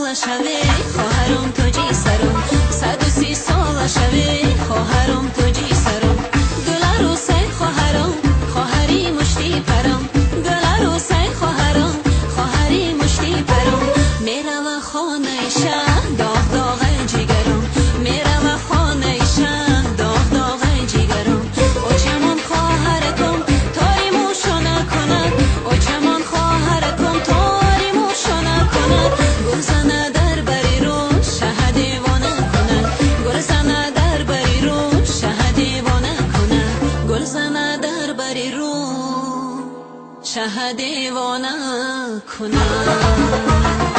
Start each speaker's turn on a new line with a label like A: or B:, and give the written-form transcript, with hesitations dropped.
A: Сола шаве, хоҳарам, тоҷи сарам. 130 сола шаве, хоҳарам, тоҷи сарам. Гуларӯсай, хоҳарам, хоҳари мушти парам. Гуларӯсай, хоҳарам, хоҳари мушти парам. Мерава хонаи шаҳ, доғ доғаи ҷигарам. Мерава хонаи шаҳ, доғ доғаи ҷигарам. Очамон, хоҳаракам, тори мӯшона кунад. Очамон, хоҳаракам, тори мӯшона кунад. Гулзана дар бари рӯ шаҳ девона кунад. Гулзана дар бари рӯ шаҳ девона кунад. Гулзана дар бари рӯ шаҳ девона кунад.